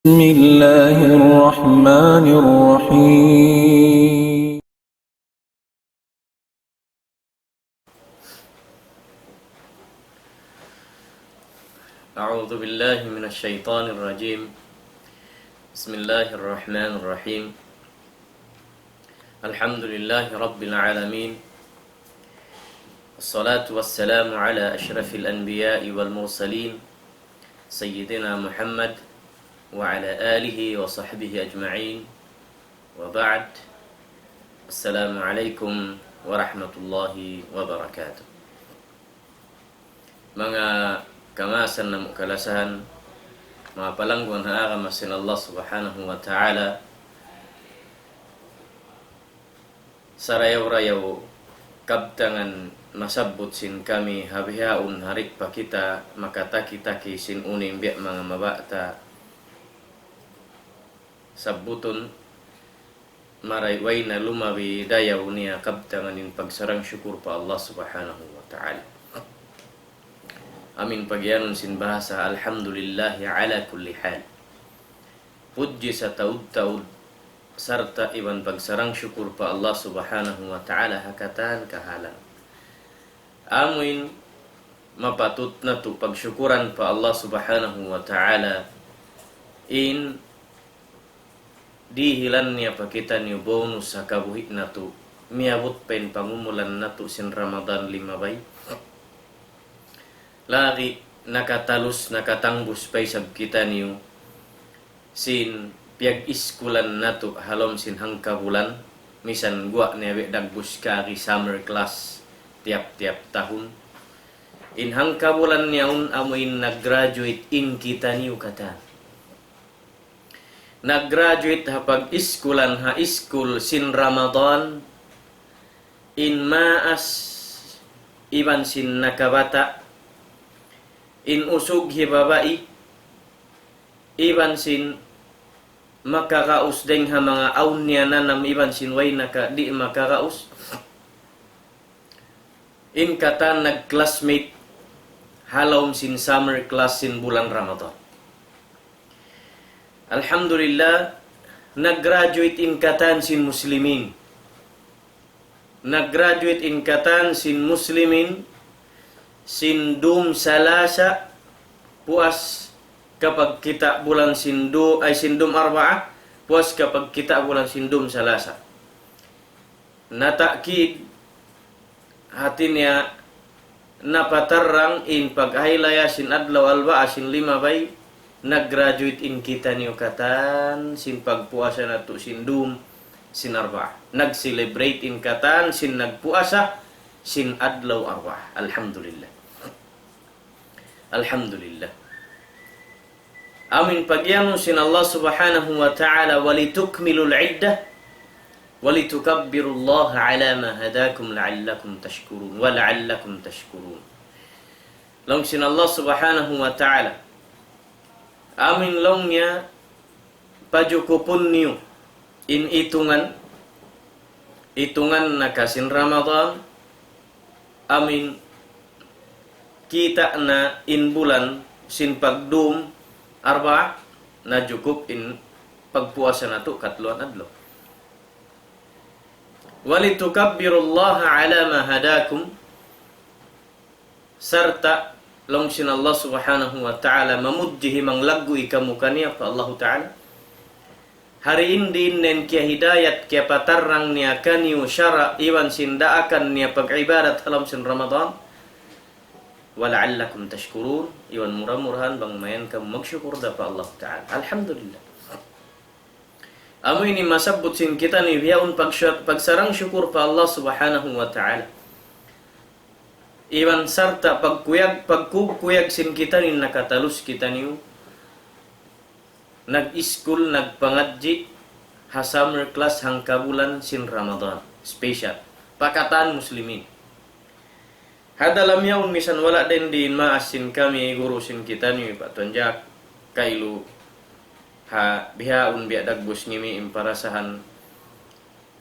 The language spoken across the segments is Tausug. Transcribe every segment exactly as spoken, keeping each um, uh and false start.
بسم الله الرحمن الرحيم. أعوذ بالله من الشيطان الرجيم. بسم الله الرحمن الرحيم. الحمد لله رب العالمين. والصلاة والسلام على أشرف الأنبياء والمرسلين سيدنا محمد وعلى آله وصحبه أجمعين. وبعد. السلام عليكم ورحمة الله وبركاته. Manga kamaasan namu' kalasahan, manga palangguan ha agama sin Allah Subhanahu wa Ta'ala, sarayaw-rayaw kabtangan masabbut sin kami ha bihaun ha di' pa kita makataki-taki sin unu in biya' manga mabata'. Sabbutun maray way na lumabi dayaw niya kabtangan in pagsarang-sukul pa Allah Subhanahu wa Ta'ala. Amu in pagiyanun sin bahasa, الحمد لله على كل حال. Pudji sataud-taud sarta' iban pagsarang-sukul pa Allah Subhanahu wa Ta'ala ha katan kahalan. Amu in mapatut natu' pagsukuran pa Allah Subhanahu wa Ta'ala in dihilan niya pa kitaniyu bonus ha kabuhi' natu'. Miyabut pa in pangumulan natu' sin Ramadan limabay. Lagi' nakatalus, nakatangbus pa isab kitaniyu sin piyag-iskulan natu' ha lawm sin hangkabulan, misan guwa' niya biya' dagbus kari summer class tiyap-tiyap tahun. In hangkabulan niya yaun amu in nag-graduate in kitaniyu katan. Nag-graduate ha pag-iskulan ha iskul sin Ramadan, in maas iban sin nakabata', in usug hibabai, iban sin makaraus dayng ha manga awn niya nanam iban sin way naka-, di' makaraus. In katan nag-classmate ha lawm sin summer class sin bulan Ramadan. Alhamdulillah, nag-graduate in katan sin Muslimin. Nag-graduate in katan sin Muslimin, sin dum Salasa, puas kapagkita' bulan sin du-, ay sin dum Arbaa, puas kapagkita' bulan sin dum Salasa. Nata'kid, hati niya napatarrang in paghaylaya sin adlaw Arbaa sin limabay, nag-graduate in kitaniyu katan sin pagpuasa natu' sin dum sin Arbaa. Nag-celebrate in katan sin nagpuasa sin adlaw Arbaa. Alhamdulillah. Alhamdulillah. Amu in pagiyanun sin Allah Subhanahu wa Ta'ala, ولتكملوا العدة ولتكبروا الله على ما هداكم لعلكم تشكرون، ولعلكم تشكرون. Laung sin Allah Subhanahu wa Ta'ala, amu in laung niya, pajukupun niyu in itungan, itungan naka sin Ramadan, amu in kita' na in bulan sin pagdum Arbaa, na jukup in pagpuasa natu' katluan adlaw. ولتكبروا الله على ما هداكم, sarta' laung sin Allah Subhanahu wa Ta'ala, mamudji himanglaggu'i kamu kaniya pa Allahu Ta'ala. Hari in diin na in kiyahidayat, kiyapatarrang niya kaniyu sara' iban sin daakan niya pag-ibadat ha lawm sin Ramadan. ولعلكم تشكرون, iban mura-murahan bang mayan kamu magsukur da pa Allahu Ta'ala. Alhamdulillah. Amu ini masabbut sin kitaniyu bihaun pagsa-, pagsarang-sukur pa Allah Subhanahu wa Ta'ala. Iban sarta' pagkuyag, pagkukuyag sin kitaniyu nakatalus kitaniyu nag-iskul, nagpangadji' ha summer class hangkabulan sin Ramadan. Special. Pa katan Muslimin. Ha dalam yaun misan wala' dayn di in maas sin kami guru sin kitaniyu, Pak Tuan Jack, kailu ha bihaun biya' dagbus ngimi in parasahan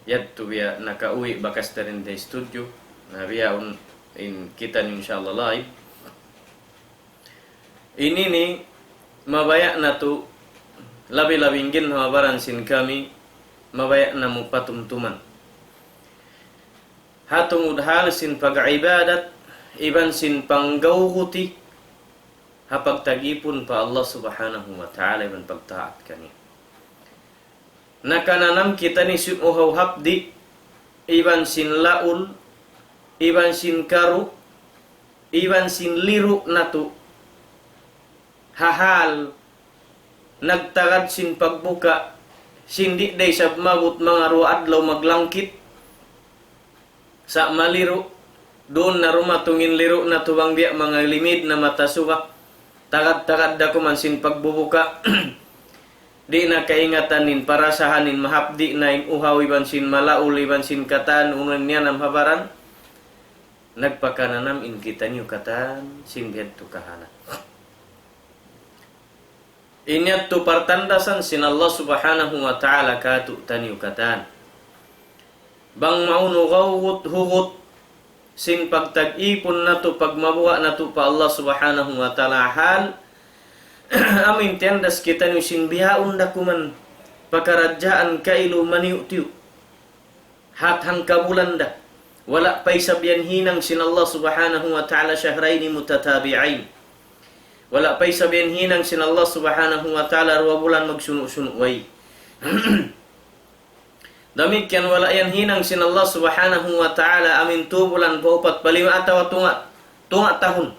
yadtu biya' nakauwi' bakas dayn di studio. Na bihaun in kitaniyu insya Allah live. Ini ini mabaya' natu' Labi-labi in ginhawa-baran sin kami, mabaya' namu' patumtuman. Ha tungud hal sin pag-ibadat, iban sin panggawguti, ha pagtagipun pa Allah Subhanahu wa Ta'ala, iban pagtaat kaniya. Nakananam kitaniyu sin uhaw hapdi', iban sin laul, iban sin karu', iban sin liru' natu'. Ha hal nagtagad sin pagbuka', sin di' da isab maabut manga duwa adlaw maglangkit. Sa' maliru', duun na dumatung in liru' natu' bang biya' manga limid na mata suga. Tagad-tagad da kuman sin pagbubuka'. Di' na kaingatan in parasahan in mahapdi' na in uhaw iban sin malaul iban sin katan unu in niyanam ha baran. Nagpakananam in kitaniyu katan sin bihadtu kahalan. Ini yadtu partandasan sin Allah Subhanahu wa Ta'ala kātu'niyu katan. Bang maunu gawgut hugut sin pagtag-ipun natu', pagmabuga' natu' pa Allah Subhanahu wa Ta'ala hal, amu in tiyandas kitaniyu sin bihaun da kuman pakaradjaan kailu maniyu'-tiyu'. Hat hangkabulan da. Wala' pa isab yan hinang sin Allah Subhanahu wa Ta'ala شهرين متتابعين. Wala' pa isab yan hinang sin Allah Subhanahu wa Ta'ala duwa bulan magsunu'-sunu', way. Damikkiyan wala' yan hinang sin Allah Subhanahu wa Ta'ala amu in tū bulan pa upat pa lima atawa tunga', tunga' tahun.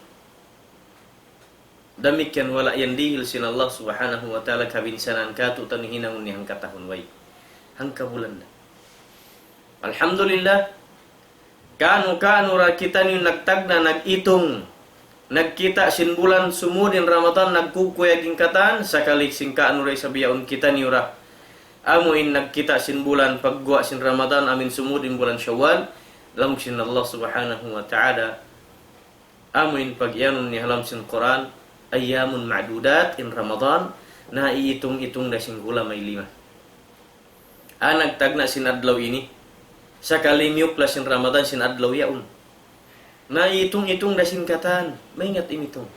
Damikkiyan wala' yan dihil sin Allah Subhanahu wa Ta'ala kabinsanaan kātu'niyu hinangun niya hangkatahun, way. Hangkabulan da. Alhamdulillah. Kaunu-kaunu da kitaniyu nagtagna', nag-itung, nagkita' sin bulan sumūd in Ramadan, nagkukuyag in katan, sakali sin kaunu da isab yaun kitaniyu da. Amu in nagkita' sin bulan pagguwa' sin Ramadan, amu in sumūd in bulan Shawwal, laung sin Allah Subhanahu wa Ta'ala. Amu in pag-iyanun niya ha lawm sin Qur'an, أيام معدودات, in Ramadan, naiitung-itung da sin gula may lima. Ah, nagtagna' sin adlaw ini, sakali miyukla sin Ramadan sin adlaw yaun. Naiitung-itung da sin katan, maingat imitung.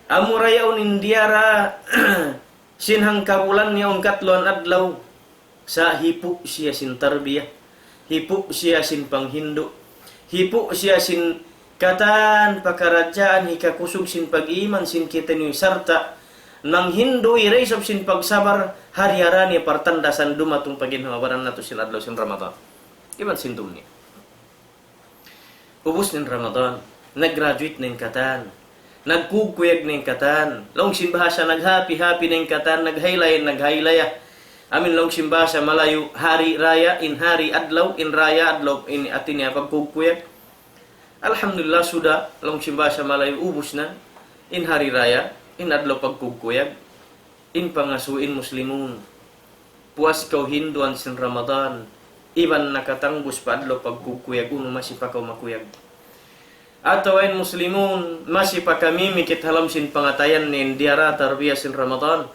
Amura yaun in diyara sin hangkabulan yaun katluan adlaw. Sa' hipu' siya sin tarbiya, hipu' siya sin panghindu', hipu' siya sin katan pakaradjaan hikakusug sin pag-iman sin kitaniyu sarta' manghindu' da isab sin pagsabar, ha diyara niya partandasan dumatung pa ginhawa-baran natu' sin adlaw sin Ramadan iban sin dunya. Ubus na in Ramadan, nag-graduate na in katan, nagkukuyag na in katan, laung sin bahasa naghappy-happy na in katan, naghaylaya, naghaylaya. Amu in laung sin bahasa Malayu, hari raya, in hari adlaw, in raya adlaw, in hāti niya pagkukuyag. Alhamdulillah, sudah, laung sin bahasa Malayu, ubus na in hari raya, in adlaw pagkukuyag. In pangasubu in muslimun, puas kaw hinduan sin Ramadan, iban nakatangbus pa adlaw pagkukuyag, unu masi pa kaw makuyag? Atawa in muslimun, masi pa kamimikit ha lawm sin pangatayan niya in diyara tarbiya sin Ramadan?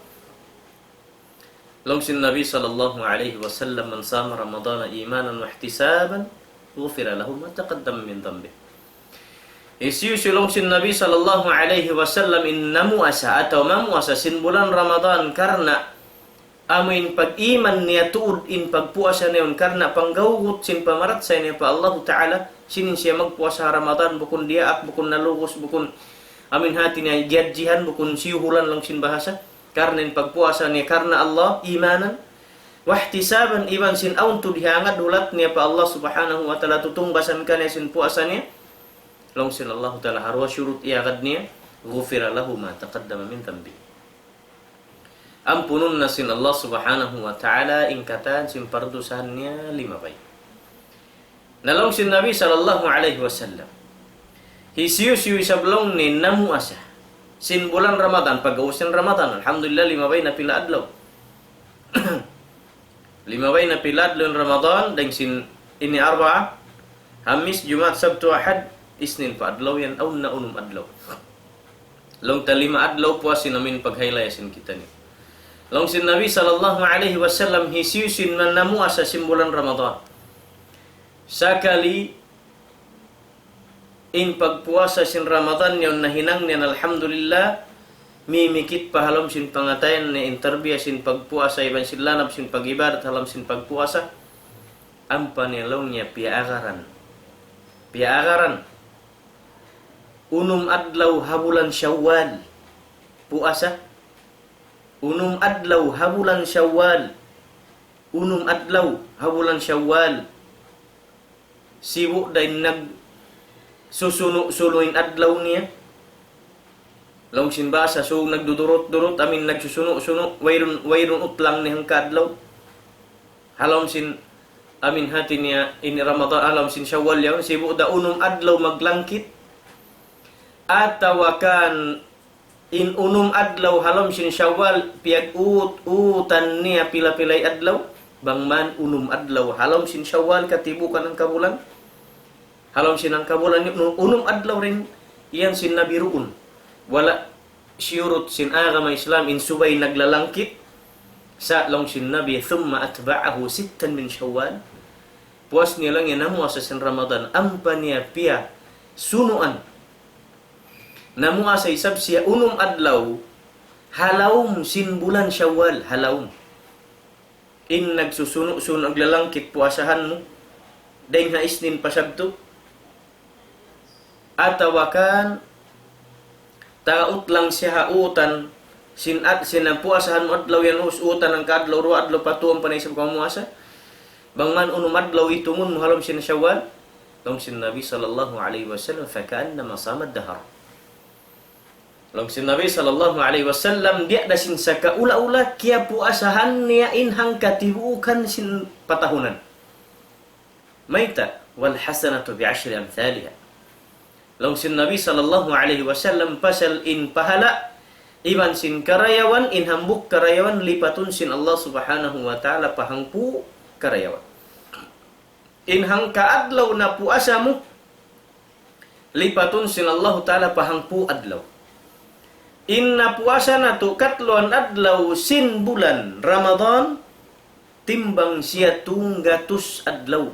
Laung sin Nabi sallallahu alayhi wasallam, من صام رمضان إيمانا واحتسابا غفر له ما تقدم من ذنبه. Hisiyu-siyu laung sin Nabi sallallahu alayhi wasallam in namuasa atawa mamuasa sin bulan Ramadan karna' amu in pag-iman niya tuud in pagpuasa niya yaun karna' panggawgut sin pamarachaya niya pa Allahu Ta'ala, sin in siya magpuasa Ramadan bukun diyaak, bukun nalugus, bukun amu in hāti niya jiyadjihan, bukun siyuhulan laung sin bahasa. Karna' in pagpuasa niya karna' Allah, إيمانا واحتسابا, iban sin awn tuud hiyangad hulat niya pa Allah Subhanahu wa Ta'ala tutungbasan kaniya sin puasa niya. Laung sin Allahu Ta'ala ha duwa shurut iyagad niya, غفر له ما تقدم من ذنبه. Ampunun na sin Allah Subhanahu wa Ta'ala in katan sin pardusahan niya limabay. Na laung sin Nabi sallallahu alayhi wasallam, hisiyu-siyu isab laung niya namuasa sin bulan Ramadan, pag'ubus sin Ramadan, alhamdulillah, limabay na pila adlaw. Limabay na pila adlaw in Ramadan, dayng sin ini Arba'a, Hamis, Jumaat, Sabtu, Ahad, Isnin pa adlaw yan, awn na unum adlaw. Laung ta lima adlaw puas sin amu in paghaylaya sin kitaniyu. Laung sin Nabi sallallahu alayhi wasallam, hisiyu-siyu in namuasa sin bulan Ramadan, sakali in pagpuasa sin Ramadan niya yaun nahinang niya, alhamdulillah, mimikit pa ha lawm sin pangatayan niya in tarbiya sin pagpuasa iban sin lanab sin pag-ibadat ha lawm sin pagpuasa. Ampa niya laung niya piyaagaran. Piyaagaran. Unum adlaw ha bulan Shawwal. Puasa. Unum adlaw ha bulan Shawwal. Unum adlaw ha bulan Shawwal. Sibu' da in nagsusunu'-sunu' in adlaw niya. Laung sin bahasa, so nagdudurut-durut, amin nagsusunu'-sunu', wayruun, wayruun utlang niya hangka adlaw. Ha lawm sin, amin hati niya, in Ramadan, ha lawm sin Shawwal yaun, sibu' da unum adlaw maglangkit. Atawa kan in unum adlaw ha lawm sin Shawwal, piyag-ut-utan niya pila-pilay adlaw, bang man unum adlaw ha lawm sin Shawwal katibukan hangka bulan. Ha lawm sin hangka bulan, unu-, unum adlaw da in yan sin nabiruun. Wala' siyurut sin agama Islam in subay naglalangkit. Sa' laung sin Nabi, ثم أتبعه ستا من شوال. Puas niya laung niya namuasa sin Ramadan, ampa niya piyasunuan. Namuasa isab siya unum adlaw, ha lawm sin bulan Shawwal, ha lawm. In nagsusunu'-sunu' naglalangkit puasahan mu, dayn ha Isnin pa Sabtu. Atawa kan, taga-ut lang siya ha utan, sin at, sin puasahan mu adlaw yan us, utan hangka adlaw, duwa adlaw, pa tuwan pa na isab kaw muasa. Bang man unum adlaw itungun mu ha lawm sin Shawwal, laung sin Nabi sallallahu alayhi wasallam, فكأنما صام الدهر. Laung sin Nabi sallallahu alayhi wasallam, biya' da sin sakaula-ula, kiyapuasahan niya in hangka tibuukan sin patahunan. Mayta', والحسنة بعشر أمثالها. Laung sin Nabi sallallahu alayhi wasallam, pasal in pahala', iban sin karayawan, in hambuuk karayawan, lipatun sin Allah subhanahu wa ta'ala pa hangpu' karayawan. In hangka adlaw napuasa mu, lipatun sin Allahu Ta'ala pa hangpu' adlaw. In napuasa natu' katluan adlaw sin bulan Ramadan, timbang siya tunggatus adlaw.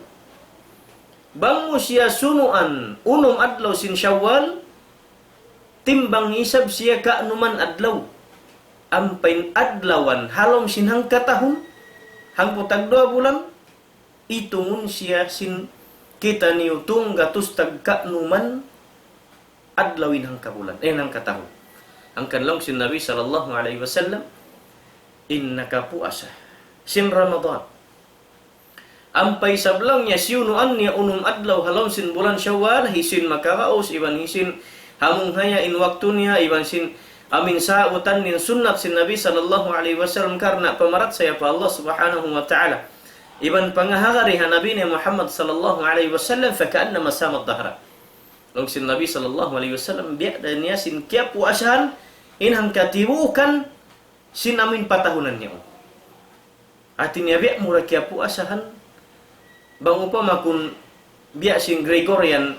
Bang mu siya sunuan unum adlaw sin Shawwal, timbang isab siya kaanuman adlaw. Ampa in adlawan ha lawm sin hangkatahun, hangpu' tagduwa bulan, itungun siya sin kitaniyu tunggatus tagkaanuman adlaw in hangkabulan, eh, hangkatahun. Hangkan laung sin Nabi sallallahu alayhi wasallam, in nakapuasa sin Ramadan, ampa isab laung niya siyunuan niya unum adlaw ha lawm sin bulan Shawwal, hisiyu in makaraus, iban hisiyu in hamunghaya in waktu niya, iban sin amin sautan niya in sunnat sin Nabi sallallahu alayhi wasallam karna' pamarachaya pa Allah subhanahu wa ta'ala. Iban pangahagad ha Nabi niya Muhammad sallallahu alayhi wasallam, فكأنما صام الدهر. Laung sin Nabi sallallahu alayhi wasallam, biya' da niya sin kiyapuasahan in hangkatibuukan sin amin patahunan niya. Hati niya biya' mu da kiyapuasahan, bang upama kun biya' sin Gregorian,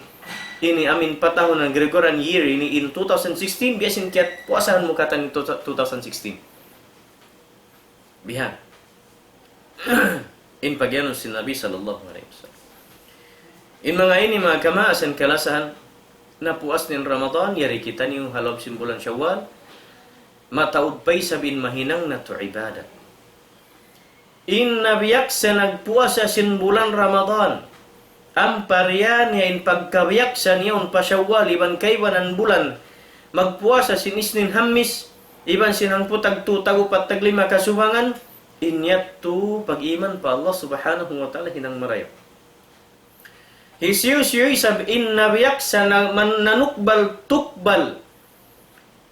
ini amin patahunan Gregorian year ini in two thousand sixteen, biya' sin kiyapuasahan mu katan in two thousand sixteen. Bihan. In pagiyanun sin Nabi sallallahu alayhi wasallam. In manga ini manga kamaasan kalasahan, napuas niya in Ramadan, yari kitaniyu ha lawm sin bulan Shawwal, mataud pa isab in mahinang natu' ibadat. In nabiyaksa nagpuasa sin bulan Ramadan, ampa riya niya in pagkabiyaksa niya yaun pa Shawwal iban kaibanan bulan, magpuasa sin Isnin Hammis, iban sin hangpu' tagtu, tagupat, taglima kasubangan, in yadtu pag-iman pa Allah subhanahu wa ta'ala hinang marayaw. Hisiyu-siyu isab in nabiyaksa na man nanukbal-tukbal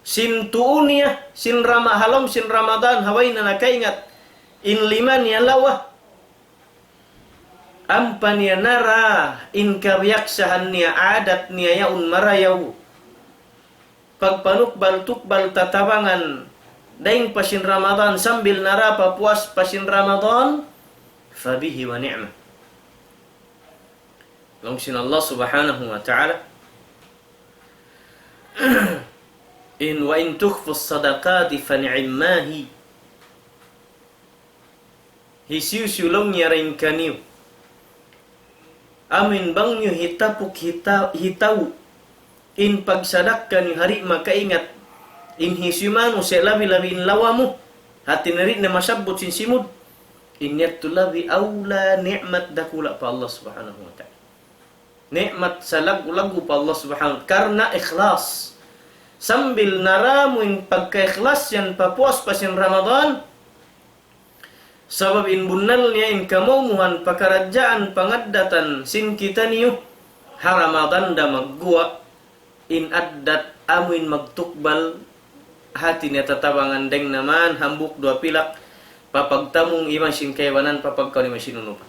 sin tuu niya, sin Rama-, ha lawm sin Ramadan, ha way na nakaingat in lima niya lawa. Ampa niya nara in kabiyaksahan niya, adat niya yaun marayaw. Pagpanukbal-tukbal tatabangan, dayn pa sin Ramadan, sambil nara pa puas pa sin Ramadan, فبه ونعم. Laung sin Allah subhanahu wa ta'ala, in وإن تخفوا الصدقات فنعما هي. Hisiyu-siyu laung niya dayn kaniyu, amin bang niyu hitapuk hita-, hitaw in pagsadakka niyu ha di' makaingat, In hisiyu manusiya' labi-labi in lawa mu, hati niya di' na masabbut sin simud, in yadtu labi awla ni'mat dakula' pa Allah Subhanahu wa Ta'ala. Ni'mat salaggu'-laggu' pa Allah Subhanahu wa Ta'ala. Karna' ikhlas. Sambil naramu in pagka-ikhlas yan papuas pa sin Ramadan, sabab in bunnal niya in kamaumuhan pakaradjaan pangaddatan sin kitaniyu, ha Ramadan da magguwa', in addat amuin magtukbal, hati niya tatabangan dayng naman, hambuuk duwa pilak, papagtamung iban sin kaibanan, papagkaun iban sin unupan.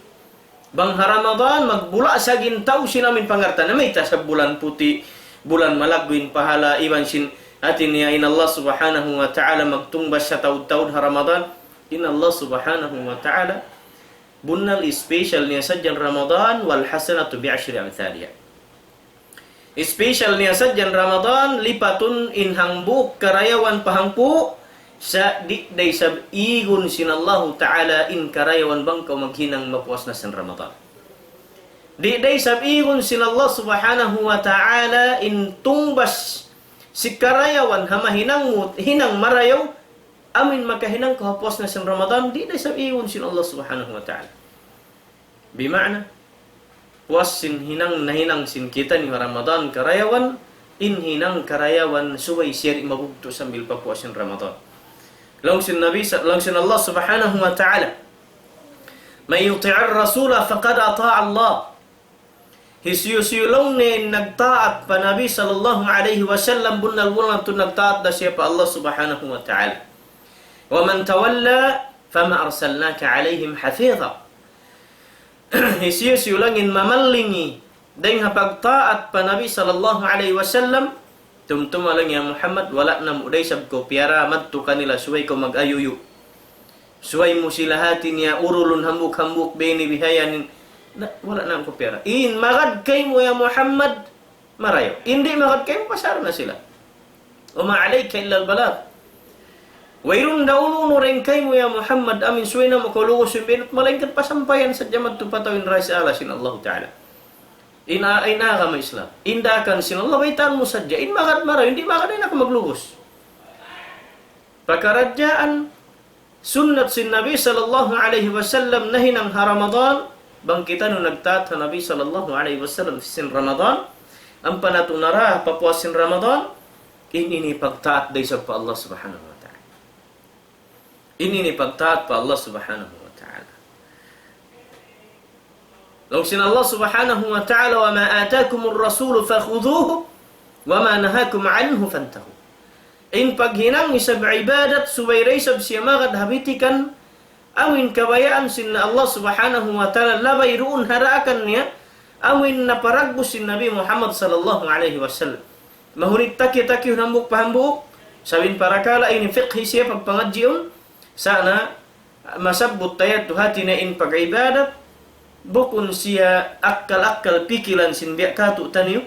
Bang ha Ramadan, magbula' sa' in tau sin amuin pangarta na mayta' sa' bulan puti', bulan malaggu' in pahala, iban sin hati niya in Allah Subhanahu wa Ta'ala magtungbas sa' taud-taud ha Ramadan, in Allah Subhanahu wa Ta'ala, bunnal special niya sadja in Ramadan, والحسنة بعشر أمثالها. Special niya sadja in Ramadan, lipatun in hambuuk karayawan pa hangpu', sa' di' da isab igun sin Allahu Ta'ala in karayawan bang kaw maghinang mapuas na sin Ramadan. Di' da isab igun sin Allah Subhanahu wa Ta'ala in tungbas sin karayawan ha mahinang mu, hinang marayaw, amuin makahinang kaw ha puas na sin Ramadan, di' da isab igun sin Allah Subhanahu wa Ta'ala. Bima'na, puas sin hinang nahinang sin kitaniyu ha Ramadan karayawan, in hinang karayawan subay siya di' mabugtu' sambil papuas sin Ramadan. Laung sin Nabi sa-, laung sin Allah Subhanahu wa Ta'ala, من يطع الرسول فقد أطاع الله. Hisiyu-siyu laung niya in nagtaat pa Nabi sallallahu alayhi wasallam, bunnal-bunnal tuud nagtaat da siya pa Allah Subhanahu wa Ta'ala. ومن تولى فما أرسلناك عليهم حفيظا. Hisiyu-siyu laung in mamallingi dayng ha pagtaat pa Nabi sallallahu alayhi wasallam, tumtuma laung, ya Muhammad, wala' namu' da isab kaw piyara madtu kanila subay kaw mag-ayuyu. Subay mu sila hati niya urulun hambuuk-hambuuk bini bihayanin. Na, wala' namu' kaw piyara. In magad kaymu ya Muhammad, marayaw. In di' magad kaymu, pasara na sila. وما عليك إلا البلاغ. Wayruun da unu-unu dayng kaymu ya Muhammad, amuin subay namu' kaw lugus in binut, malaingkan pasampayan sadja madtu pa tau in risala sin Allahu Ta'ala. In a-, in agama Islam. In daakan sin Allah, baytaan mu sadja. In magad marayaw, in di' magad, ayaw na kaw maglubus. Pakaradjaan sunnat sin Nabi sallallahu alayhi wasallam nahinang ha Ramadan, bang kitaniyu nagtaat ha Nabi sallallahu alayhi wasallam sin Ramadan, ampa natu' nara papuas sin Ramadan, in ini pagtaat da isab pa Allah Subhanahu wa Ta'ala. In ini pagtaat pa Allah Subhanahu wa Ta'ala. Laung sin Allah Subhanahu wa Ta'ala, وما آتاكم الرسول فخذوه وما نهاكم عنه فانتهوا. In paghinang isab ibadat, subay da isab siya magad ha bitikan, amuin kabayaan sin Allah Subhanahu wa Ta'ala, labay duun ha daakan niya, amuin naparaggu sin Nabi Muhammad sallallahu alayhi wasallam. Mahunit taki-taki hambuuk pa hambuuk, sabab in parakala' ini fiqhi siya pagpangadjiun, sa' na masabbut ta yadtu hati niya in pag-ibadat, bukun siya akkal-akkal pikilan sin biya' katu'taniyu.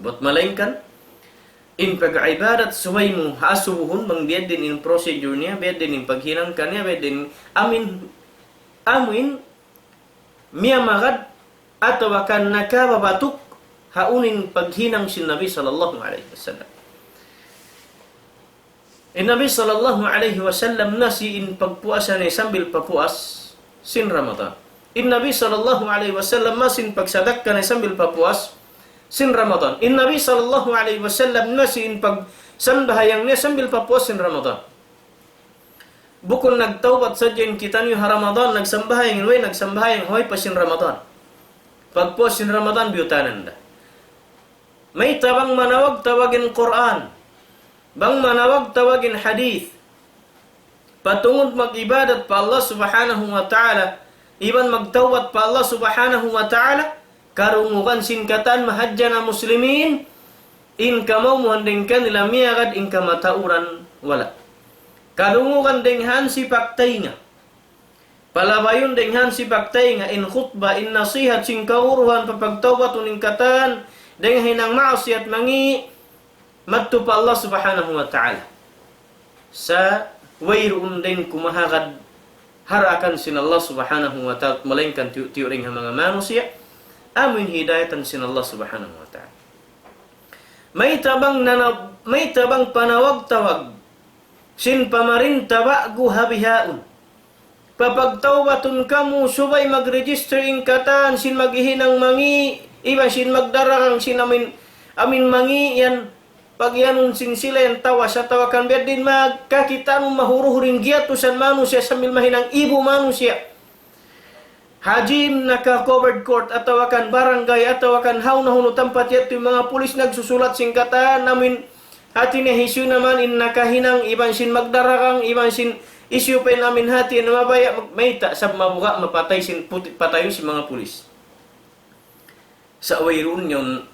Bat malaingkan, in pag-ibadat subay mu ha asubuhun bang biya' diin in procedure niya, biya' diin in paghinang kaniya, biya' diin amuin, amuin miyamagad atawa kan nakababatuk ha unu in paghinang sin Nabi sallallahu alayhi wasallam. In Nabi sallallahu alayhi wasallam masi in pagpuasa niya sambil papuas sin Ramadan. In Nabi sallallahu alayhi wasallam masi in pagsadakka niya sambil papuas sin Ramadan. In Nabi sallallahu alayhi wasallam masi in pagsambahayang niya sambil papuas sin Ramadan. Bukun nagtawbat sadja in kitaniyu ha Ramadan, nagsambahayang, way nagsambahayang, way pa sin Ramadan. Pagpuas sin Ramadan, biyutanan da. Mayta' bang manawag-tawag in Qur'an, bang manawag-tawag in hadith, patungud mag-ibadat pa Allah Subhanahu wa Ta'ala, iban magtawbat pa Allah Subhanahu wa Ta'ala, karungugan sin katan mahadjana muslimin, in kamaumuhan dayng kanila miyagad, in kamatauran wala'. Karungugan dayng hansipak taynga. Palabayun dayng hansipak taynga, in khutba, in nasihat, sin kaguruhan, papagtawbatun in katan, dayng hinang maasiyat mangi', madtu pa Allah Subhanahu wa Ta'ala. Sa' wayruun dayng kumahagad ha daakan sin Allah Subhanahu wa Ta'ala, malaingkan tiyu'-tiyu' dayng ha manga manusiya', amuin hidayatan sin Allah Subhanahu wa Ta'ala. Mayta' bang nana-, Mayta' bang panawag-tawag sin pamarinta ba'gu ha bihaun? Papagtawbatun kamu subay mag-register in katan sin maghihinang mangi', iban sin magdaragang sin amin, amin mangi' yan, pagiyanun sin sila yan tawas atawa kan biya' diin magkakitaan mu mahuruhur in giyatusan manusiya' sambil mahinang ibu manusiya'. Ha gym naka covered court atawa kan barangay atawa kan hawnu-hawnu tampat yadtu in manga pulis nagsusulat sin katan amin hati niya hisiyu na man in nakahinang iban sin magdaragang iban sin hisiyu pa in amin hati niya mabaya' mag-, mayta' sab mabuga' mapatay sin puti-, patayun sin manga pulis. Sa' wayruun yaun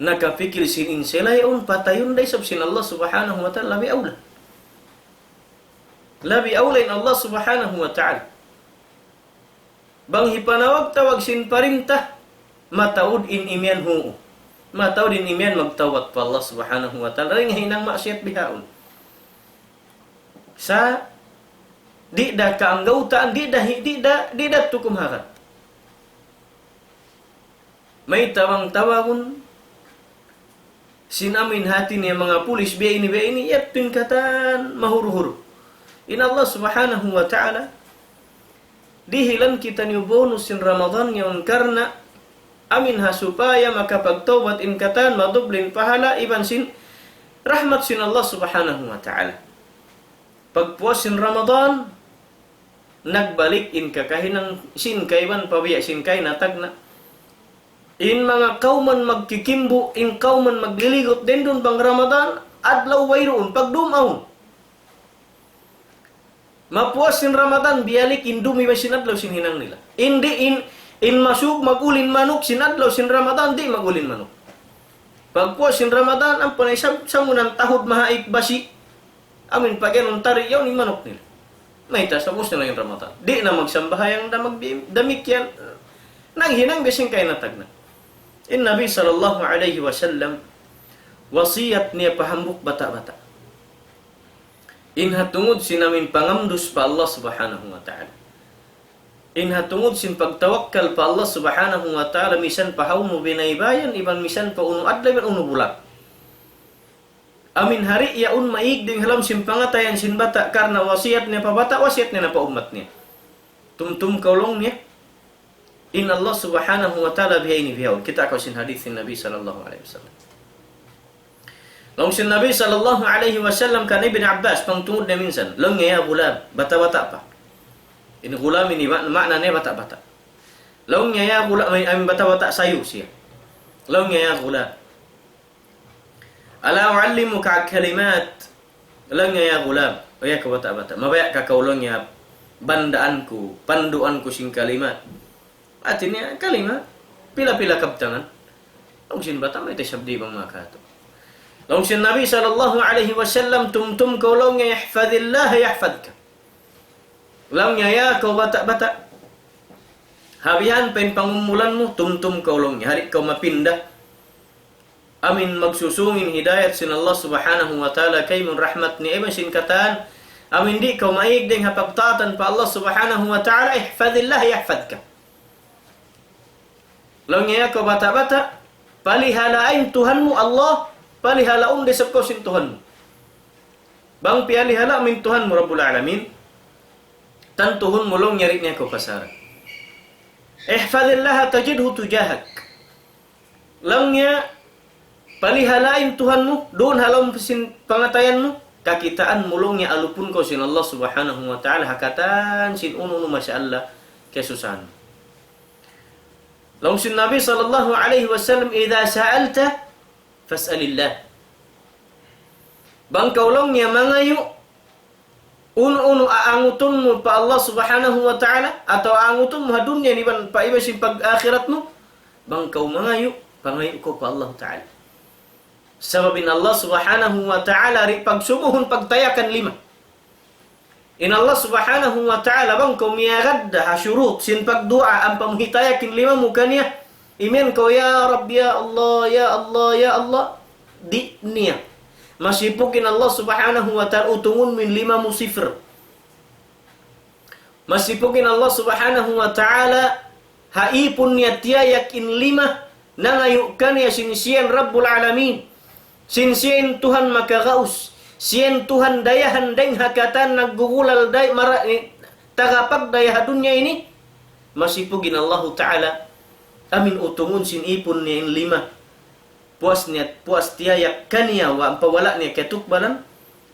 nakapikil sin in sila yaun patayun da isab sin Allah Subhanahu wa Ta'ala labi awla. Labi awla in Allah Subhanahu wa Ta'ala. Bang hipanawag-tawag sin parinta, mataud in imiyan hu'u. Mataud in imiyan magtawbat pa Allah Subhanahu wa Ta'ala. Dayn ha hinang maksiyat bihaun. Sa' di' da kaanggawtaan, di' da hi-, di' da, di' da tukum harat. Mayta' bang tawagun sin amin hati niya manga pulis biya' ini, biya' ini, yadtu in katan mahuruhur. In Allah Subhanahu wa Ta'ala, dihilan kitaniyu bonus sin Ramadan yaun karna' amin ha supaya makapagtawbat in katan madubli in pahala iban sin rahmat sin Allah Subhanahu wa Ta'ala. Pagpuas sin Ramadan, nagbalik in kakahinang sin kaiban pa biya' sin kaina tagna'. In manga kawman magkikimbu', in kawman magliligut dayn duun bang Ramadan, adlaw wayruun, pagdum awn. Mapuas sin Ramadan, biyalik in dum iban sin adlaw sin hinang nila. In di', in, in masuk mag-ulin manuk sin adlaw sin Ramadan, di' mag-ulin manuk. Pagpuas sin Ramadan, ampa na isab, samunan tahud mahaik basi'. Amin pagiyanun tari' yaun in manuk nila. Mayta', sa' ubus na in Ramadan. Di' na magsambahayang da magbi-, damikkiyan. Naghinang biya' sin kaina tagna'. In Nabi sallallahu alayhi wasallam, wasiyat niya pa hambuuk bata'-bata'. In ha tungud sin amin pangamdus pa Allah Subhanahu wa Ta'ala. In ha tungud sin pagtawakkal pa Allah Subhanahu wa Ta'ala, misan pa hawnu binaybayan, iban misan pa unu adlaw, iban unu bulan. Amin hari yaun maig dayn ha lawm sin pangatayan sin bata', karna' wasiyat niya pa bata', wasiyat niya na pa ummat niya. Tumtum kaw laung niya. In Allah Subhanahu wa Ta'ala biya' ini bihaun. Kitaa kaw sin hadith sin Nabi sallallahu alayhi wasallam. Laung sin Nabi sallallahu alayhi wasallam kan Ibn Abbas, pangtungud niya minsan. Laung niya, "Ya ghulam," bata'-bata' pa. In ghulam ini ma-, maana niya bata'-bata'. Laung niya, "Ya ghulam," amin, amin bata'-bata' sayu siya. Laung niya, "Ya ghulam, ala u'allimuka kalimat?" Laung niya, "Ya ghulam, o ya kaw bata'-bata', mabaya' ka kaw laung niya bandaan ku, panduan ku sin kalimat." Hati niya, kalimat, pila-pila kabtangan. Laung sin bata', mayta' isab di' bang makatu'. Laung sin Nabi sallallahu alayhi wasallam, tumtum kaw laung niya, "Ihfadillah yahfadka." Laung niya, "Ya kaw bata'-bata', ha bihan pa in pangumulan mu, tumtum kaw laung niya, di' kaw mapinda. Amin magsusung in hidayat sin Allah Subhanahu wa Ta'ala kaymu, rahmat niya iban sin katan. Amin di' kaw maig dayn ha pagtaatan pa Allah Subhanahu wa Ta'ala, ihfadillah yahfadka." Laung niya, "Ya kaw bata'-bata', palihalaa in Tuhan mu Allah, palihalaun da isab kaw sin Tuhan mu. Bang piyalihala' mu in Tuhan mu Rabbul Alamin, tantuhun mu laung niya di' niya kaw kasaran. Ihfadillah tajidhu tujahak." Laung niya, palihalaa in Tuhan mu, duun ha lawm sin pangatayan mu, kakitaan mu laung niya alupun kaw sin Allah Subhanahu wa Ta'ala, ha katan sin unu-unu masya Allah, kasusahan. Laung sin Nabi sallallahu alayhi wasallam, "Idha sa'alta, fas'alillah." Bang kaw laung niya mangayu', unu-unu aangutun mu pa Allah Subhanahu wa Ta'ala, atawa aangutun mu ha dunya ini iban pa iban sin pag-akhirat mu, bang kaw mangayu', pangayu' kaw pa Allah Ta'ala. Sabab in Allah Subhanahu wa Ta'ala di' pagsubuhun pagtayakan lima. In Allah Subhanahu wa Ta'ala bang kaw miyagad da ha shurut sin pagduwaa ampa mu hitayak in lima mu kaniya, imiyan kaw, "Ya Rabb, ya Allah, ya Allah, ya Allah," di' niya. Masipug in Allah Subhanahu wa Ta'ala utungun mu in lima mu sifir. Masipug in Allah Subhanahu wa Ta'ala ha ipun niya tiyayak in lima nangayu' kaniya sin siya in Rabbul Alamin. Sin siya in Tuhan makagaus, siya in Tuhan dayahan dayng ha katan naggugulal day mara, eh, tagapagdaya ha dunya ini, masipug in Allahu Ta'ala, amuin utungun sin ipun niya in lima. Puas niya, puas tiyayak kaniya, wa, ampa wala' niya kiyatukbalan,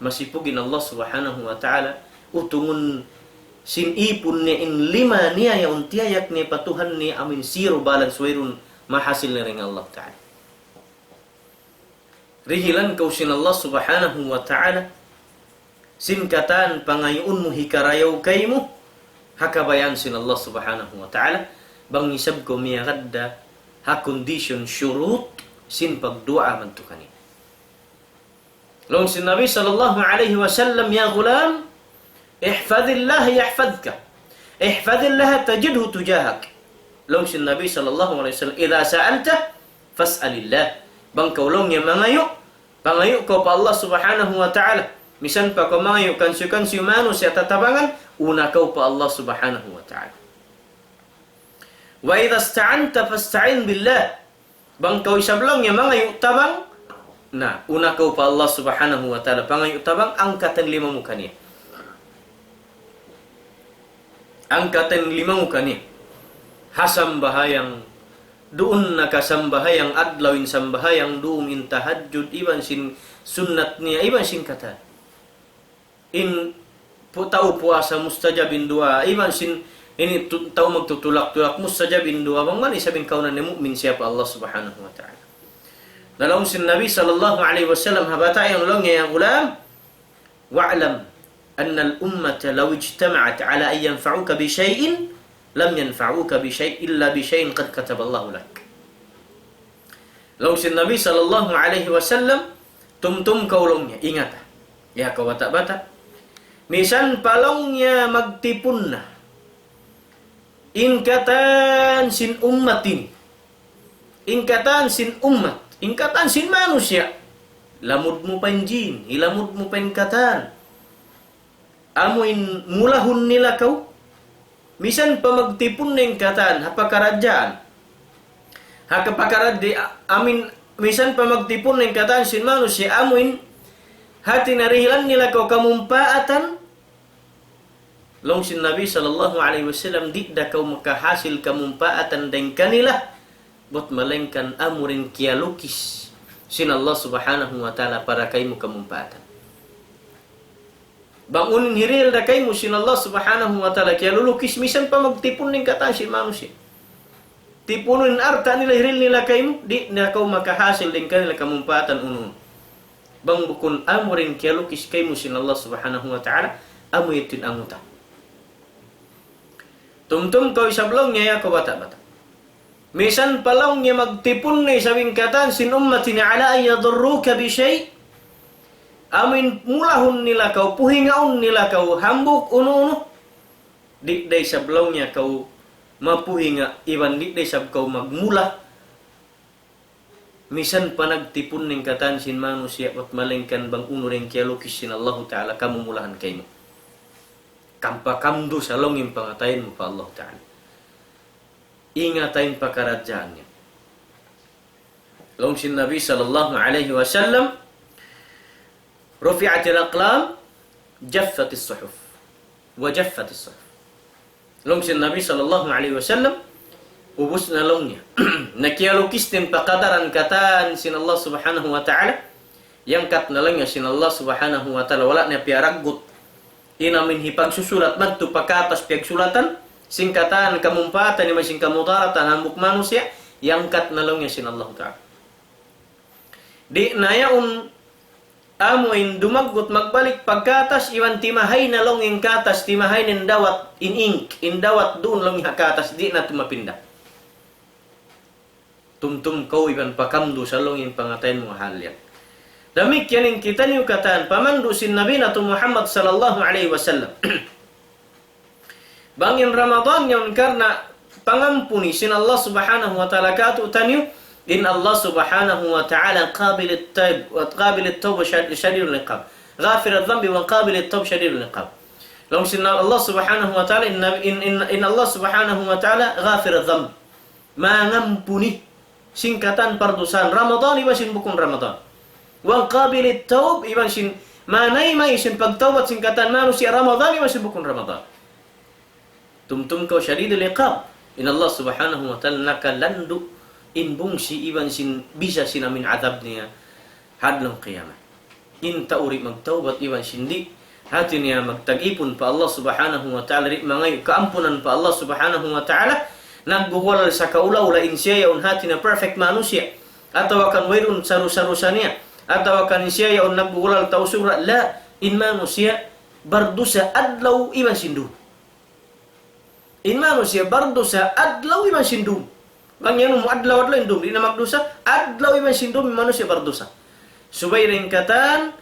masipug in Allah Subhanahu wa Ta'ala, utungun sin ipun niya in lima niya yaun tiyayak niya pa Tuhan niya amuin zero balance, wayruun mahasil niya dayn ha Allah Ta'ala. Rihilan kaw sin Allah Subhanahu wa Ta'ala, sin katan pangayuun mu hikarayaw kaymu, ha kabayaan sin Allah Subhanahu wa Ta'ala, bang isab kaw miyagad da ha condition, shurut, sin pagduwaa madtu kaniya. Laung sin Nabi sallallahu alayhi wasallam, يا غلام، احفظ الله يحفظك، احفظ الله تجده تجاهك. Laung sin Nabi sallallahu alayhi wasallam, إذا سألت فاسأل الله. Bang kaw laung niya mangayu', pangayu' kaw pa Allah Subhanahu wa Ta'ala. Misan pa kaw mangayu' kansiyu-kansiyu manusiya' tatabangan, una kaw pa Allah Subhanahu wa Ta'ala. وإذا استعنت فاستعن بالله. Bang kaw isab laung niya mangayu' tabang, na, una kaw pa Allah Subhanahu wa Ta'ala pangayu' tabang, angkatan lima mu kaniya. Angkatan lima mu kaniya. Ha sambahayang, duun na ka sambahayang adlaw in sambahayang, duun in tahajjud, iban sin sunnat niya, iban sin katan. In pu-, tau puasa mustajab in duwaa, iban sin ini tu-, tau magtutulak-tulak mustajab in duwaa, bang man isab in kaw na mu'min siya pa Allah Subhanahu wa Ta'ala. Na laung sin Nabi sallallahu alayhi wasallam ha bata' yan laung niya, يا غلام، واعلم أن الأمة لو اجتمعت على أن ينفعوك بشيء لم ينفعوك بشيء إلا بشيء قد كتب الله لك. Laung sin Nabi sallallahu alayhi wasallam, tumtum kaw laung niya, ingata. Ya kaw bata'-bata'. Misan pa laung niya magtipun na in katan sin ummat ini. In katan sin ummat. In katan sin manusiya'. Lamud mu pa in jin, hilamud mu pa in katan. Amuin mulahun nila kaw. Misan pa magtipun na in katan ha pakaradjaan. Ha kapakaradji-, amuin, misan pa magtipun na in katan sin manusiya', amuin hati narihilan nila kaw kamumpaatan. Laung sin Nabi sallallahu alayhi wasallam, di' da kaw makahasil kamumpaatan dayn kanila, bat malaingkan amuin kiyalukis sin Allah Subhanahu wa Ta'ala para kaymu kamumpaatan. Bang unu in hirihil da kaymu sin Allah Subhanahu wa Ta'ala kiyalulukis, misan pa magtipun na in katan sin manusiya'. Tipunun in alta' nila, hirihil nila kaymu, di' na kaw makahasil dayn kanila kamumpaatan unu-unu. Bang bukun amuin kiyalukis kaymu sin Allah Subhanahu wa Ta'ala, amu yadtu in anguta. Tumtum kaw isab laung niya ya kaw bata'-bata'. Misan pa laung niya magtipun na isab in katan sin ummat ini على أن يضروك بشيء. Amuin mulahun nila kaw, puhingaun nila kaw, hambuuk unu-unu. Di' da isab laung niya kaw mapuhinga, iban di' da isab kaw magmula. Misan pa nagtipun na in katan sin manusiya', bat malaingkan bang unu da in kiyalukis sin Allahu Ta'ala, kamumulahan kaymu. Kampakamdu sa laung in pangatayan mu pa Allahu Ta'ala. Ingata in pakaradjaan niya. Laung sin Nabi sallallahu alayhi wasallam, رفعت الأقلام، جفت الصحف، وجفت الصحف. Laung sin Nabi sallallahu alayhi wasallam, ubus na laung niya. Na kiyalukis na in pakadaran katan sin Allah Subhanahu wa Ta'ala, iyangkat na laung niya sin Allah Subhanahu wa Ta'ala, wala' niya piyaraggut. In amuin hipagsusulat madtu pa katas piyagsulatan, sin katan kamumpaatan iban sin kamudaratan hambuuk manusiya', iyangkat na laung niya sin Allah Ta'ala. Di' na yaun amuin dumaggut magbalik pa katas iban timahay na laung in katas, timahay na in dawat, in ink, in dawat duun laung ha katas, di' na tumapinda. Tumtum kaw iban pakamdu sa laung in pangatayan mu hal yan. Damikkiyan in kitaniyu katan, pamandu' sin Nabi natu' Muhammad sallallahu alayhi wasallam. Bang in Ramadan yaun karna' pangampuni sin Allah Subhanahu wa Ta'ala kātu'niyu, in Allah Subhanahu wa Ta'ala قابل التوب، قابل التوب شد-، شديد العقاب. غافر الذنب وقابل التوب شديد العقاب. Laung sin Allah Subhanahu wa Ta'ala, in, in, in, in Allah Subhanahu wa Ta'ala غافر الذنب. Mangampuni sin katan pardusahan Ramadan iban sin bukun Ramadan. وقابل التوب, iban sin manayma' sin pagtawbat sin katan manusiya' Ramadan iban sin bukun Ramadan. Tumtum kaw شديد العقاب. In Allah Subhanahu wa Ta'ala nakalandu' in bungsi iban sin bisa sin amin adab niya ha adlaw qiyamah. In tau di' magtawbat iban sin di' hati niya magtagipun pa Allah Subhanahu wa Ta'ala, di' mangayu' kaampunan pa Allah Subhanahu wa Ta'ala, naggugulal sa kaula-ula in siya yaun hati niya perfect manusiya', atawa kan wayruun sarusa-rusa niya, atawa kan in siya yaun naggugulal tau sugra', la, in manusiya' bardusa adlaw iban sin dum. In manusiya' bardusa adlaw iban sin dum. Bang yan mu adlaw-adlaw in dum, di' na magdusa, adlaw iban sin dum in manusiya' bardusa. Subay da in katan,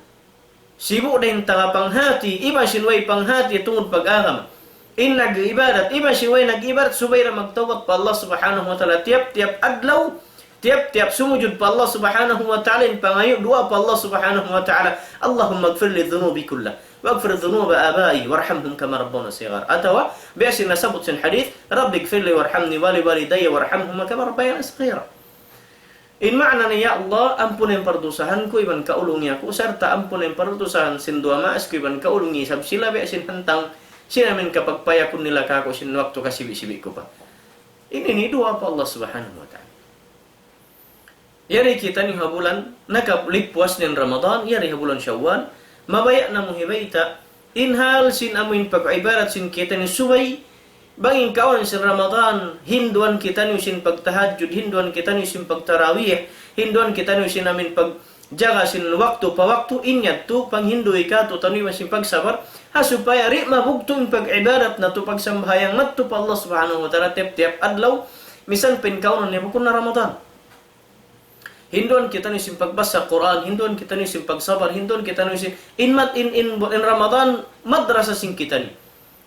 sibu' da in tanga panghati, iban sin way panghati tungud pag-agama. In nag-ibadat, iban sin way nag-ibadat, subay da magtawbat pa Allah Subhanahu wa Ta'ala tiyap-tiyap adlaw, tiyap-tiyap sumujud pa Allah Subhanahu wa Ta'ala in pangayu' duwaa pa Allah Subhanahu wa Ta'ala, اللهم اغفر لي ذنوبي كلها واغفر ذنوب آبائي وارحمهم كما ربونا صغارا. Atawa, biya' sin nasabbut sin hadith, رب اغفر لي وارحمني ولوالدي وارحمهما كما ربياني صغيرا. In maana niya, "Ya Allah, ampuna in pardusahan ku iban kaulungi aku, sarta' ampuna in pardusahan sin duwa maas ku iban kaulungi isab sila biya' sin hantang sin amin kapagpayakun nila kāku' sin waktu kasibi'-sibi' ku pa." Ini in duwaa pa Allah Subhanahu wa Ta'ala. Yari kitaniyu ha bulan, nakalippuas na in Ramadan, yari ha bulan Shawwal, mabaya' namu' hibayta', in hal sin amuin pag-ibadat sin kitaniyu subay, bang in kaawnan sin Ramadan, hinduan kitaniyu sin pagtahajjud, hinduan kitaniyu sin pagtarawih, hinduan kitaniyu sin amuin pagjaga sin waktu pa waktu, in yadtu, panghindu' kātu'niyu iban sin pagsabar, ha supaya di' mabugtu' in pag-ibadat natu', pagsambahayang natu' pa Allah Subhanahu wa Ta'ala tiyap-tiyap adlaw, misan pa in kaawnan niya bukun na Ramadan. Hinduan kitaniyu sin pagbasa Qur'an, hinduan kitaniyu sin pagsabar, hinduan kitaniyu sin, in mat-, in, in, in Ramadan, madrasa sin kitaniyu.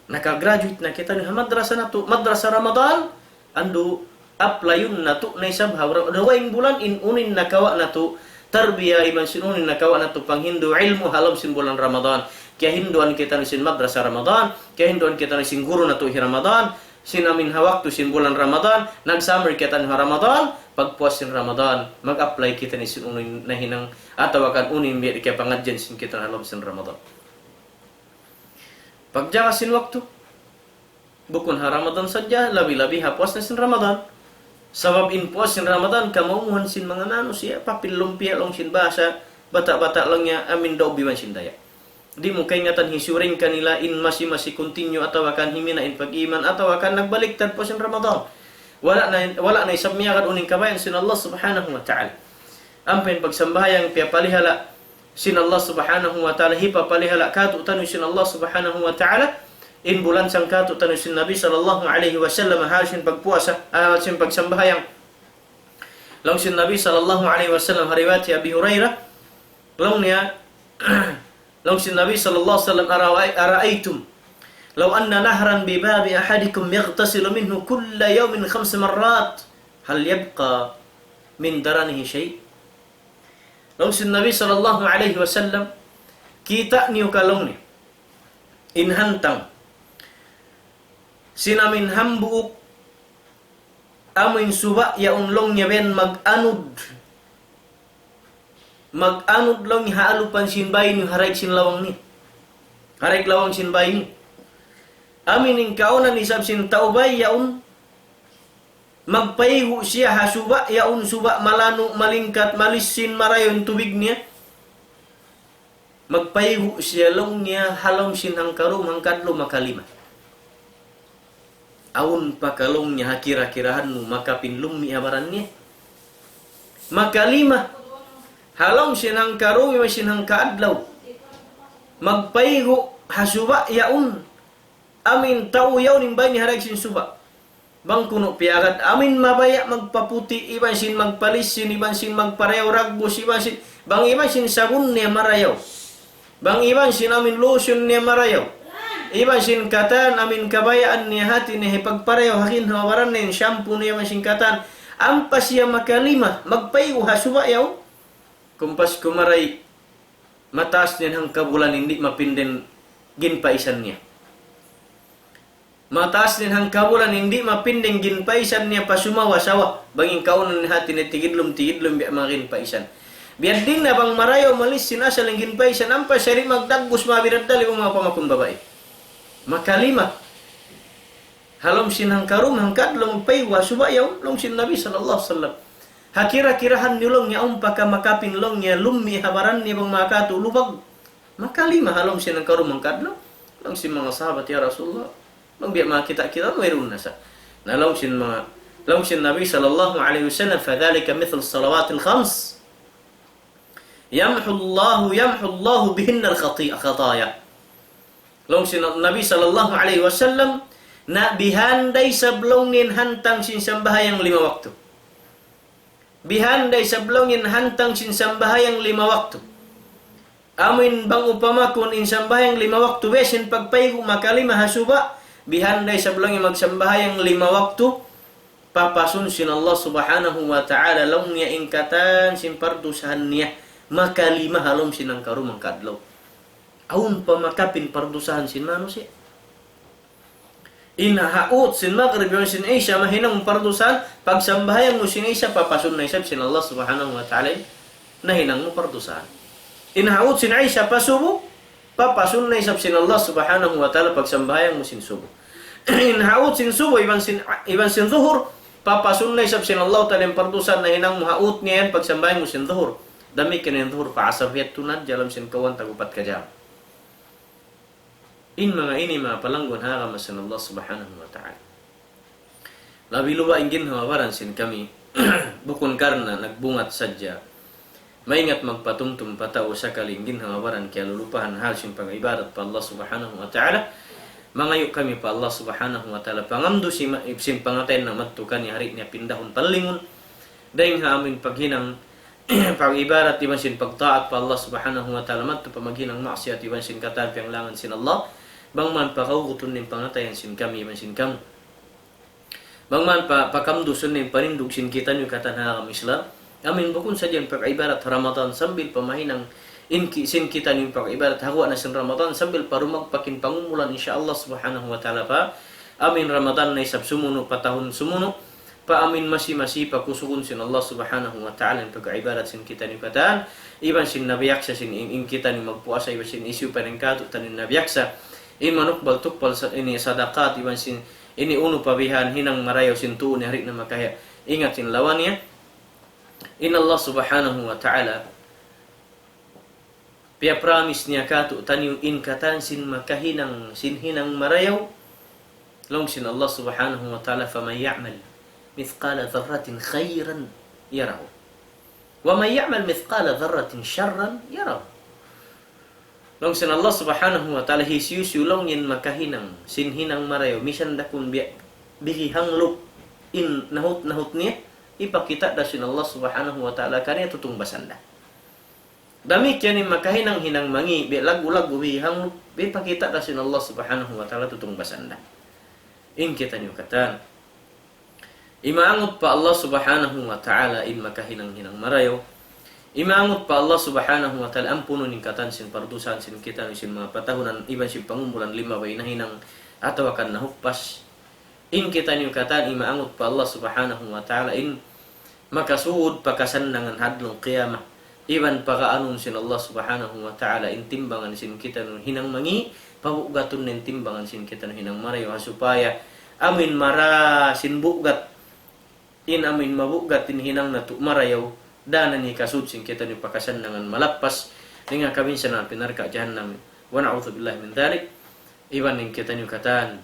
Naka-graduate na kitaniyu ha madrasa natu', madrasa Ramadan, andu' apply-un natu' na isab ha ra-, dugaing bulan in unu in nakawa' natu', tarbiya iban sin unu in nakawa' natu' panghindu' ilmu' ha lawm sin bulan Ramadan. Kiyahinduan kitaniyu sin madrasa Ramadan, kiyahinduan kitaniyu sin guru natu' hi Ramadan, sin amuin ha waktu sin bulan Ramadan, nag-summer kitaniyu ha Ramadan, pagpuas sin Ramadan, mag-apply kitaniyu sin unu in nahinang, atawa kan unu in biya' di' kiyapangadjian sin kitaniyu ha lawm sin Ramadan. Pagjaga sin waktu, bukun ha Ramadan sadja, labi-labi ha puas na sin Ramadan. Sabab in puas sin Ramadan, kamaumuhan sin manga manusiya', papil lumpiya' laung sin bahasa, bata'-bata' laung niya, amuin daug iban sin daya. Di' mu kaingatan hisiyu dayn kanila in masi-masi continue atawa kan himina' in pag-iman atawa kan nagbaliktad puas sin Ramadan. Wala' na, wala' na isab miyagad unu in kabayaan sin Allah Subhanahu wa Ta'ala. Ampa in pagsambahayang piyapalihala' sin Allah Subhanahu wa Ta'ala, hipapalihala' kātu'niyu sin Allah Subhanahu wa Ta'ala, in bulansang kātu'niyu sin Nabi sallallahu alayhi wasallam, hal sin pagpuasa, hal sin pagsambahayang. Laung sin Nabi sallallahu alayhi wasallam, ha riwayat hi Abi Hurairah, laung niya, laung sin Nabi sallallahu alayhi wasallam, "أرأي-، أرأيتم لو أن نهرا بباب أحدكم يغتسل منه كل يوم خمس مرات، هل يبقى من درنه شيء؟" Laung sin Nabi sallallahu alayhi wasallam, "Kita' niyu ka," laung niya, "in hantang sin amuin hambuuk amuin suba' yaun," laung niya, "biya' mag-anud. Mag-anud," laung niya, "ha alupan sin bay niyu, ha daig sin lawang niyu. Ha daig lawang sin bay niyu. Amuin in kaawnan isab sin tau bay yaun, magpaigu' siya ha suba' yaun, suba' malanu', malingkat, malissin, marayaw in tubig niya. Magpaigu' siya," laung niya, "ha lawm sin hangka dum, hangka adlaw makalima. Awn pa ka," laung niya, "ha kira-kirahan mu makapin lummi' ha baran niya. Makalima. Ha lawm sin hangka dum, iban sin hangka adlaw. Magpaigu' ha suba' yaun. Amuin tau yaun in bay niya ha daig sin suba'. Bang kunu' piyagad, amuin mabaya' magpaputi', iban sin magpalissin, iban sin magparayaw ragbus, iban sin, bang iban sin sabun niya marayaw. Bang iban sin amuin lotion niya marayaw. Iban sin katan amuin kabayaan niya hati niya hipagparayaw ha ginhawa-baran niya, shampoo niya, iban sin katan. Ampa siya makalima, magpaigu' ha suba' yaun. Kumpas kumaray, mataas niya in hangka bulan in di' mapinda in ginpaisan niya. Mataas niya in hangka bulan in di' mapinda in ginpaisan niya pa sumawa-sawa. Bang in kaawnan niya hati niya tigidlum-tigidlum biya' manga ginpaisan. Biya' diin na bang marayaw malis sin asal in ginpaisan, ampa siya di' magdagbus mabiraddal iban manga pamakun babai. Makalima. Ha lawm sin hangkarum, hangkaadlaw magpaywa, subay yaun, laung sin Nabi sallallahu alayhi wasallam. Ha kira-kirahan niyu laung niya awn pa kamakapin laung niya lummi' ha baran niya bang makatu' lubag. Makalima ha lawm sin hangkarum, hangkaadlaw. Laung sin manga sahabat, "Ya Rasulullah, bang biya' makakita' kita, wayruun na sa." Na laung sin manga, laung sin Nabi sallallahu alayhi wasallam, فذلك مثل الصلوات الخمس يمحو الله، يمحو الله بهن الخطيئة، خطايا. Laung sin Nabi sallallahu alayhi wasallam, na bihan da isab laung niya in hantang sin sambahayang lima waktu. Bihan da isab laung niya in hantang sin sambahayang lima waktu. Amuin bang upama kunu' in sambahayang lima waktu, biya' sin pagpaygu' makalima ha suba', bihan da isab laung niya in magsambahayang lima waktu, papasun sin Allah Subhanahu wa Ta'ala laung niya in katan sin pardusahan niya makalima ha lawm sin hangkarum, hangkaadlaw. Awn pa makapin pardusahan sin manusiya'. In haut sin Maghrib iban sin Isha mahinang pardusahan, pagsambahayang mu sin Isha, papasun na isab sin Allah Subhanahu wa Ta'ala in nahinang mu pardusahan. In haut sin Isha pa Subu, papasun na isab sin Allah Subhanahu wa Ta'ala pagsambahayang mu sin Subu. In haut sin Subu iban sin, iban sin Zuhur, papasun na isab sin Allah Ta'ala in pardusahan nahinang mu haut niya yan pagsambahayang mu sin Zuhur. Damikkiyan in Zuhur pa Asar, yadtu na ha lawm sin kawhaan tag-upat ka jam. In manga ini manga palanggun ha agama sin Allah Subhanahu wa Ta'ala. Labi luba' in ginhawa-baran sin kami, bukun karna' nagbungat sadja. Maingat magpatumtum pa tau sakali in ginhawa-baran kiyalulupahan hal sin pag-ibadat pa Allah Subhanahu wa Ta'ala. Mangayu' kami pa Allah Subhanahu wa Ta'ala pangamdu sin ma-, sin pangatayan na madtu kaniya, di' niya pindahun pallingun. Dayng ha amuin paghinang pag-ibadat iban sin pagtaat pa Allah Subhanahu wa Ta'ala madtu pa maghinang maksiyat iban sin katan piyanglangan sin Allah, bang man pakaugutun in pangatayan sin kami iban sin kamu. Bang man pa, pakamdusun in panindug sin kitaniyu katan ha agama Islam. Amuin bukun sadja in pag-ibadat Ramadan sambil pa mahinang in ki-, sin kitaniyu pag-ibadat ha guwa' na sin Ramadan sambil pa dumagpak in pangumulan, insya Allah Subhanahu wa Ta'ala, pa amuin Ramadan na isab sumunu' pa tahun sumunu'. Pa amuin masi-masi pakusugun sin Allah Subhanahu wa Ta'ala in pag-ibadat sin kitaniyu katan, iban sin nabiyaksa sin in, in kitaniyu magpuasa, iban sin hisiyu pa in katu'taniyu nabiyaksa. In manukbal-tukbal sa-, ini sadaqat, iban sin ini unu pa bihan hinang marayaw sin tuud niya di' na makahiya. Ingat in lawan niya. In Allah Subhanahu wa Ta'ala piyapramis niya katu'taniyu in katan sin makahinang sin hinang marayaw. Laung sin Allah Subhanahu wa Ta'ala, فمن يعمل مثقال ذرة خيرا يره ومن يعمل مثقال ذرة شرا يره. Laung sin Allah Subhanahu wa Ta'ala, hisiyu-siyu laung in makahinang sin hinang marayaw, misan da kunu' biya' bigi hanglup in nahut-nahut niya, hipakita' da sin Allah Subhanahu wa Ta'ala kaniya tutungbasan da. Damikkiyan in makahinang hinang mangi', biya' laggu'-laggu' bihang, hipakita' da sin Allah Subhanahu wa Ta'ala tutungbasan da. In kitaniyu katan. Imaangut pa Allah Subhanahu wa Ta'ala in makahinang hinang marayaw. Imaangut pa Allah Subhanahu wa Ta'ala ampunun in katan sin pardusahan sin kitaniyu sin manga patahunan iban sin pangumulan limabay nahinang atawa kan nahukpas. In kitaniyu katan imaangut pa Allah Subhanahu wa Ta'ala in makasud pa kasannangan ha adlaw qiyamah. Iban pakaanun sin Allah Subhanahu wa Ta'ala in timbangan sin kitaniyu hinang mangi', pabugatun in timbangan sin kitaniyu hinang marayaw ha supaya amuin mara sin bugat, in amuin mabugat in hinang natu' marayaw, dayn ha kasud sin kitaniyu pa kasannangan malappas dayn ha kabinsanaan api narka' jahannam. ونعوذ بالله من ذلك. Iban in kitaniyu katan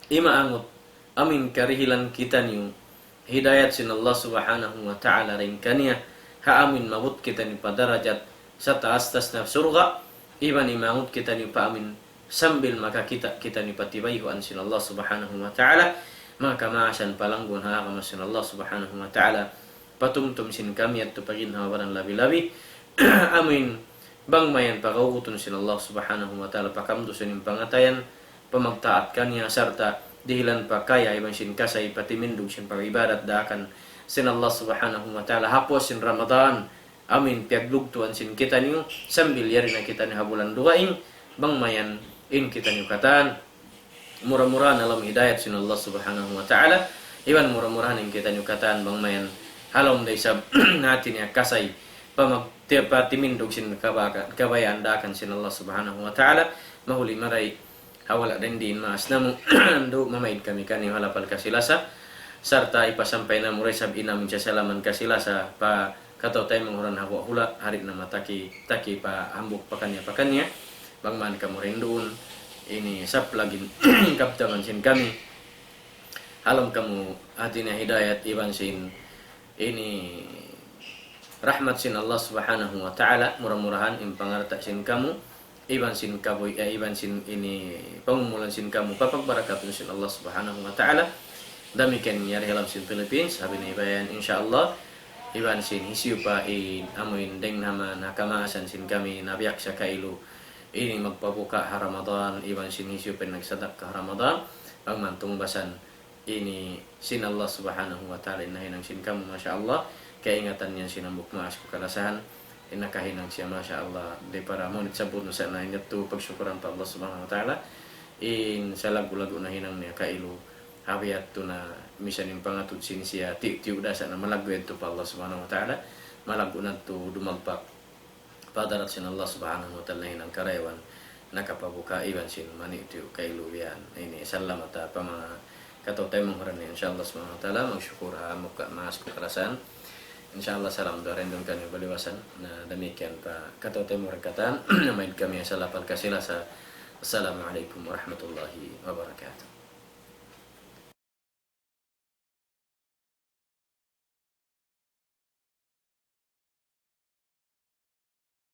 imaangut, amuin karihilan kitaniyu hidayat sin Allah Subhanahu wa Ta'ala dayn kaniya, ha amuin maabut kitaniyu pa darajat sataas-taas na surga', iban imaangut kitaniyu pa amuin sambil makakita' kitaniyu pa tibayhuan sin Allah Subhanahu wa Ta'ala. Manga kamaasan palanggun ha agama sin Allah Subhanahu wa Ta'ala, patumtum sin kami yadtu pa ginhawa-baran labi-labi amuin bang mayan pakaugutun sin Allah Subhanahu wa Ta'ala, pakamdusun in pangatayan, pamagtaat kaniya, sarta' dihilan pa kaya iban sin kasay pa timindug sin pag-ibadat daakan sin Allah Subhanahu wa Ta'ala ha puas sin Ramadan, amuin piyaglugtuan sin kitaniyu, sambil yari na kitaniyu ha bulan dugaing, bang mayan in kitaniyu katan mura-murahan ha lawm hidayat sin Allah Subhanahu wa Ta'ala, iban mura-murahan in kitaniyu katan bang mayan ha lawm da isab hati niya kasay pamag-, tiya-, patimindug sin kabaka-, kabayaan daakan sin Allah Subhanahu wa Ta'ala, mahuli marayaw ha wala' dayn diin maas namu', andu' mamaid kami kaniyu ha lapal kasi-lasa, sarta' hipasampay namu' da isab in amun sasalaman kasi-lasa pa kataw-taymanghuran ha guwa' hula', hari na mataki-taki pa hambuuk pakaniya-pakaniya, bang man kamu rinduun, ini saplagin kabtangan sin kami, ha lawm kamu hati niya hidayat iban sin ini rahmat sin Allah Subhanahu wa Ta'ala, mura-murahan in pangalta' sin kamu, iban sin kabuhi', eh, iban sin ini pangumulan sin kamu, papagbarakatun sin Allah Subhanahu wa Ta'ala. Damikkiyan yari ha lawm sin Philippines, ha binaybay yan, insya Allah. Iban sin hisiyu pa in amuin dayng ha manga kamaasan sin kami, nabiyaksa kailu ini magpabuka ha Ramadan, iban sin hisiyu pa in nagsadakka ha Ramadan, bang man tungbasan ini sin Allah Subhanahu wa Ta'ala in nahinang sin kamu, masha Allah. Kaingatan yan sin hambuuk maas ku kalasahan. In nakahinang siya, masha Allah. Di' para munit sabbut nu sa na in yadtu pagsukuran pa Allah Subhanahu wa Ta'ala. In salaggu'-laggu' nahinang niya kailu. Ha biya' yadtu na misan in pangatud sin siya, ti-, tiyu' da sa na malaggu' yadtu pa Allah Subhanahu wa Ta'ala. Malaggu' na yadtu dumagpak pa hadarat sin Allah Subhanahu wa Ta'ala nahinang karayawan, nakapabuka iban sin maniyu'-tiyu' kailu yan. Ini salamat pa manga kataw-taymanghuran ini, insya Allah Subhanahu wa Ta'ala, magsukur ha hambuuk maas ku kalasahan. Insya Allah, salam duwa rinduun kaniyu balibasan. Na damikkiyan pa kataw-taymanghuran katan, namaid kami ha lapal kasi-lasa. Assalamu alaykum warahmatullahi wabarakatuh.